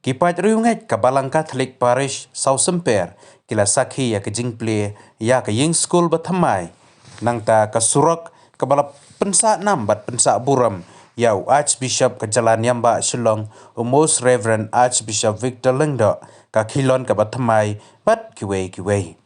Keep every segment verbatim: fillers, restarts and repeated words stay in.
Ki paid riewngeit ka Balang Katholik Parish Sawsymper ki la sakhi ïa ka jingplie ïa ka ïing skul ba thymmai. Nangta ka surok kaba la pynsah nam bad pynsah burom ïa u Archbishop ka jylla Niam Bah Shillong, u Most Reverend Archbishop Victor Lyngdoh, ka khylon kaba thymmai bad kiwei kiwei.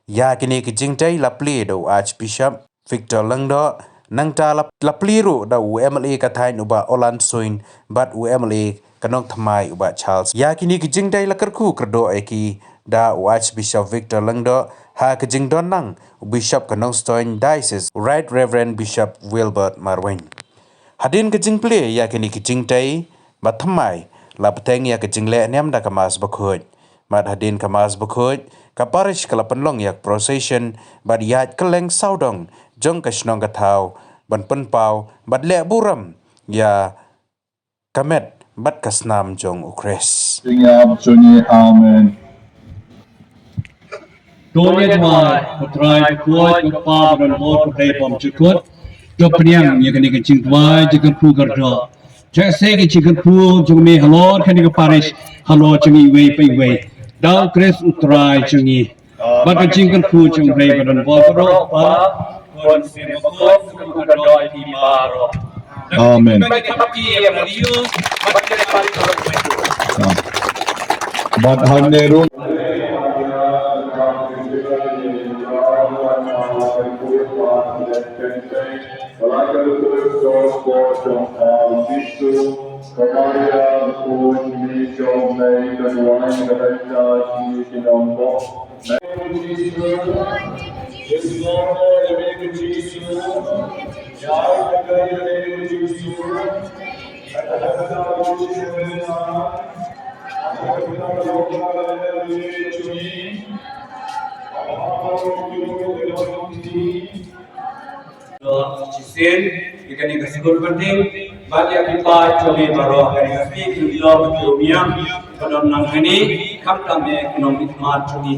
Ïa kine ki jingtei la plie da u Archbishop Victor Lyngdoh, nangta la, la plie ruh da u M L A ka thaiñ u Bah Orland Suin bad u M L A ka nongthymmai u Bah Charles. Ïa kine ki jingtei la kyrkhu kyrdoh ïa ki da u Archbishop Victor Lyngdoh ha ka jingdon lang u Bishop ka Nongstoiñ Diocese, Right Reverend Bishop Wilbert Marwein. Hadien ka jingplie ïa kine ki jingtei ba thymmai, la bteng ïa ka jingleh niam da ka Mass Bakhuid. Bad hadien ka Mass Bakhuid, ka parish ka la pynlong ïa ka procession bad ïaid kylleng sawdong jong ka shnong ka thaw ban pynpaw bad leh burom ïa ka met bad ka snam jong u Khrist. Jingïap jong ngi. Amen. To ngin duwai. Ko Trai bakhuid, ko Kpa badonbor, ko Blei bymjukut, to pdiang ïa kane ka jingduwai jingkyrkhu kyrdoh, jong ka jingkyrkhu jong me halor kane ka parish, halor jong ngi iwei pa iwei, da u Khrist u Trai jong ngi. Bad ka jingkyrkhu jong u Blei badonbor baroh, Kpa, Khun, Mynsiem Bakhuid, to kyrkhu kyrdoh ïa phi baroh. Amen. Bad hangne ruh. Shisien ïa kane ka skur bynta bad ïa ki paid jong ngi baroh, kane ka sngi ki lok ki umïang ba don lang hangne, khamtam ïa ki nongmihkhmat jong ngi.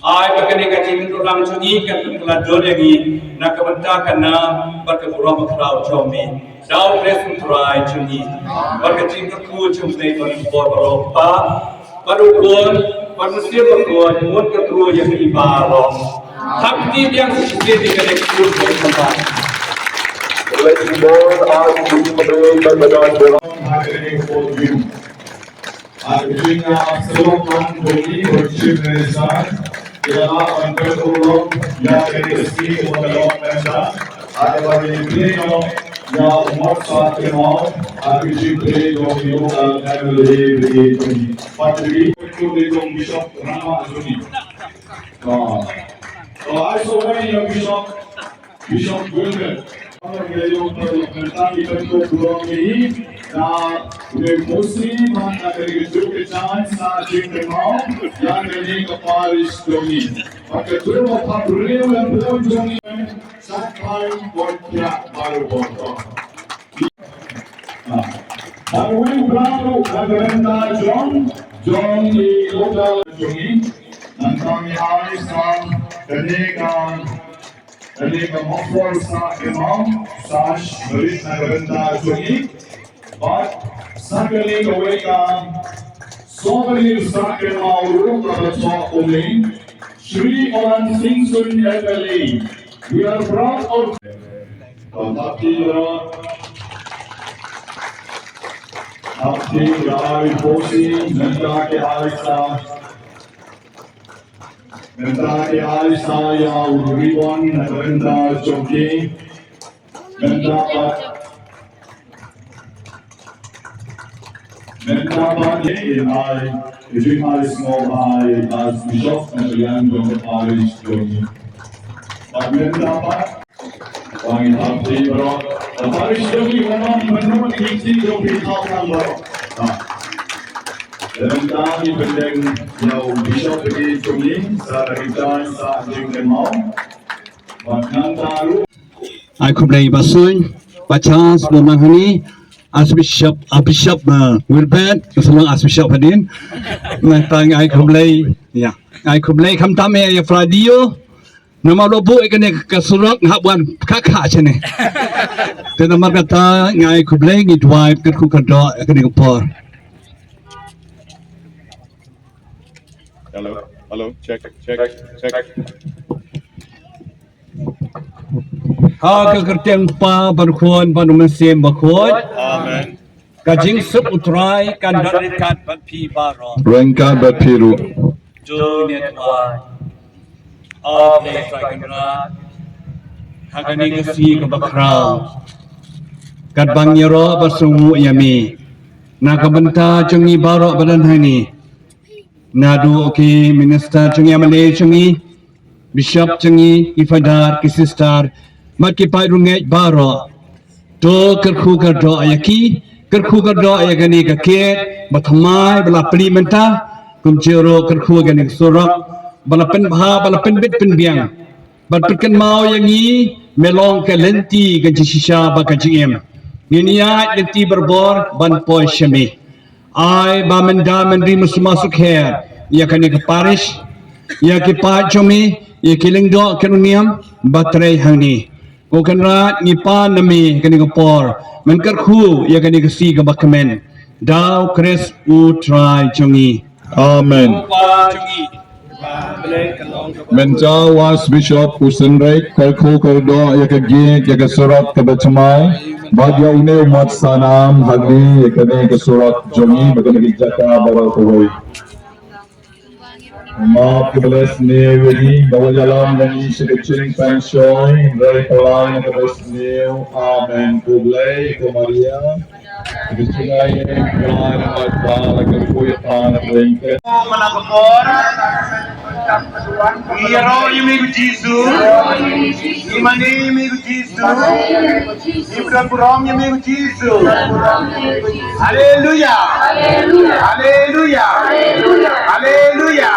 Ai ba kane ka jingïathuhlang jong ngi kan pynkylla dur ïa ngi na ka bynta ka nam bad ka burom bakhraw jong me, da u Khrist u Trai jong ngi. Bad ka jingkyrkhu jong u Blei badonbor baroh, Kpa, bad u Khun, bad u Mynsiem Bakhuid, un kyrkhu ïa phi baroh. Hap ki biang shisien ïa kane ka skur bynta. Let's go, as we pray, Baba God, Baba. Happening for you. Ar jing, ah, selok kan bagi, bagi Chief Minister, ïa la ban pynurlong ïa ka dei ka sngi u ban long member. Ar ban ïa plie noh ïa u Mot Sah Kynmaw, ar ka jingplie jong u local M L A bagi jong ngi. Pat jong ngi, jong Bishop Rama jong ngi. Ah. Oh, ai sngewbha ïa Bishop. Bishop Wilbert. Ngi la ïoh pynlong, ngi la ïoh pynlong burom ïa i na u Muslim, man ka ri ka juk ka jan sa jingkynmaw ïa kane ka parish jong ngi. Bad ka dur ba pha briew lem bun jong ngi sa kai bad pia baru bor. Bad u wei u briew na ka bynta jong, jong i local jong ngi. Nangta ngi ai sa kane ka Kane ka muffler sa kynmaw, sash barit na ka bynta jong ngi. Bad sa kane kawei ka souvenir sa kynmaw ruh kaba thoh kumne. Shri Orland Singson M L A. We are proud of. Happy, happy, happy, Mynta ki ai sa ïa u ribbon na ka bynta jong ki. Mynta pat, mynta pat ïa i ai, i jing ai small ai as bishop na ka liang jong ka parish jong ki. Bad mynta pat Wan ïa phi baroh. Ka parish jong ngi, wan wan mynno ki kti jong phi, thaw tang baroh. Ha. Lem tang ngi pyndeng ïa u bishop jong ngi, sa da ki jaiñ sa jingkynmaw. Bad nangta ruh. Ai khublei Bah Suin, Bah Charles, ba nang hangne, Archbishop, Archbishop, uh, Wilbert, ka sdang Archbishop hadien. Nangta ai khublei, ïa. Ai khublei khamtam ïa, ïa Fradio. Namar la buh ïa kane ka surok nga hap wan kha kha shane. Te namar kata nga ai khublei, ngi duwai kyrkhu kyrdoh ïa kane ka por. Hello, hello, check, check, check. Ha ka kyrteng Kpa bad Khun bad U Mynsiem Bakhuid. Amen. Ka jingsuk U Trai kan don ryngkat bad phi baroh. Ryngkat bad phi ruh. To ngin ïa duwai. A Blei Trai Kynrad, ha kane ka sngi kaba khraw, katba ngi ïaroh bad sngewnguh ïa me na ka bynta jong ngi baroh ba don hangne, naduh ki minister jong ngi, M L A jong ngi, bishop jong ngi, ki father, ki sister, bad ki paid rangeit baroh. To kyrkhu kyrdoh ïa ki, kyrkhu kyrdoh ïa kane ka kit ba thymmai ba la plie mynta, kumjuh ruh kyrkhu ïa kane ka surok ba la pynbha, ba la pynbit pynbiang. Bad pynkynmaw ïa ngi, me long ka lynti ka jingshisha bad ka jingim. Ngin ïaid lynti barabor ban poi sha me. Ai ba mynta mynri mynsiem sukher ïa kane ka parish, ïa ki paid jong me, ïa ki lyngdoh ki nongniam ba trei hangne. Ko Kynrad, ngi pan na me kane ka por, men kyrkhu ïa kane ka sngi kaba kmen. Da U Khrist U Trai jong ngi. Amen. Mynta u Archbishop u synreit kyrkhu kyrdoh ïa ka gate, ïa ka surok kaba thymmai, bad ïa une u mat sanam hangne ïa kane ka surok jong ngi bad kane ka jaka baroh kawei. Map kaba la sniew ïa ngi, ba wan ïalam ïa ngi sha ka jingpynshoi, hynrei pynlong ïa kaba sniew. Amen. Khublei ko Maria. Ka jingïaid ïa ngi, Trai, namar ba la kyrkhu ïa pha na ka bynta. Mana ka por. Ngi ïaroh ïa me ko Jisu. Ngi mane ïa me ko Jisu. Ngi pyndonkam ïa me ko Jisu. Haleluya. Haleluya. Haleluya.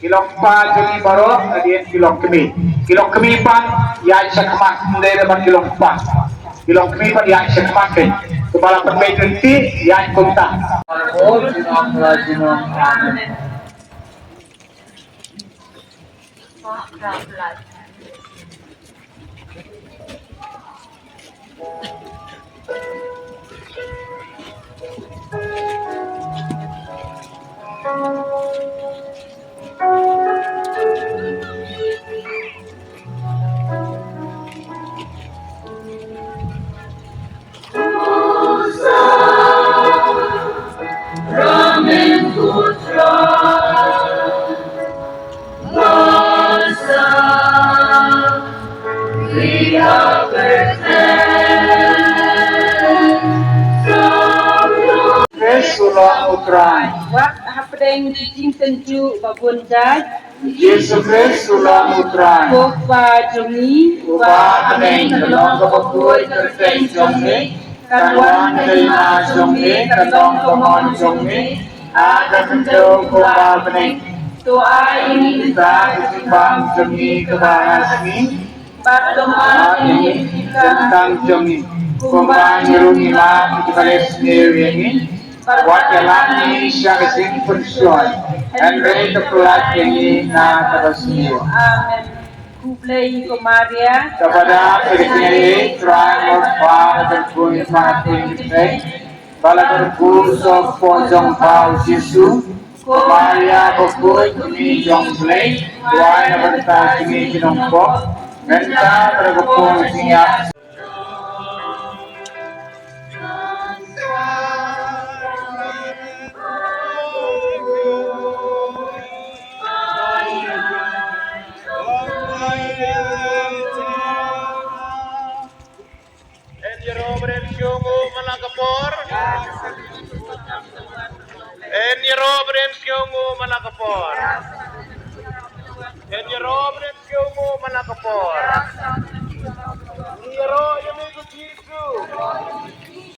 Ki long kpa jong ngi baroh, hadien ki long kmie. Ki long kmie pat ïaid shakhmat, ym dei ban ki long kpa. Ki long kmie pat ïaid shakhmat, eh. Kumba la pynbeit lynti, ïaid kumta. Amen. Khrist u long u Trai. Wat hapdeng ki jingtynjuh ba bun jait. Jisu Khrist u long u Trai. Ko Kpa jong ngi. Uba ha bneng, ka long kaba khuid ka kyrteng jong me. Kan wan ka hima jong me, kan long ka mon jong me ha ka khyndew kum ha bneng. To ai ïa ngi mynta ka jingbam jong ngi kaba ha ka sngi. Bad to map ïa ngi ki kyrteng jong ngi, kumba ngi ruh ngi map ïa kiba leh sniew ïa ngi. Bad wat ïalam ïa ngi sha ka jingpynshoi, hynrei to pynlait ïa ngi na kaba sniew. Amen. Khublei ko Maria. Kaba dap ïa ka jingaiei, Trai u don bad ka kyrkhu ïa pha ha ki kynthei. Ba la kyrkhu soh ka kpoh jong pha u Jisu. Ko Maria bakhuid, Kmie jong U Blei, duwai na ka bynta jong ngi ki nongpop, mynta bad ha ka por jong ka jingïap. Yn ïaroh bad yn sngewnguh man la ka por. Yn ïaroh bad yn sngewnguh man la ka por. Yn ïaroh bad yn sngewnguh man la ka por. Ngi ïaroh ïa me ko Jisu.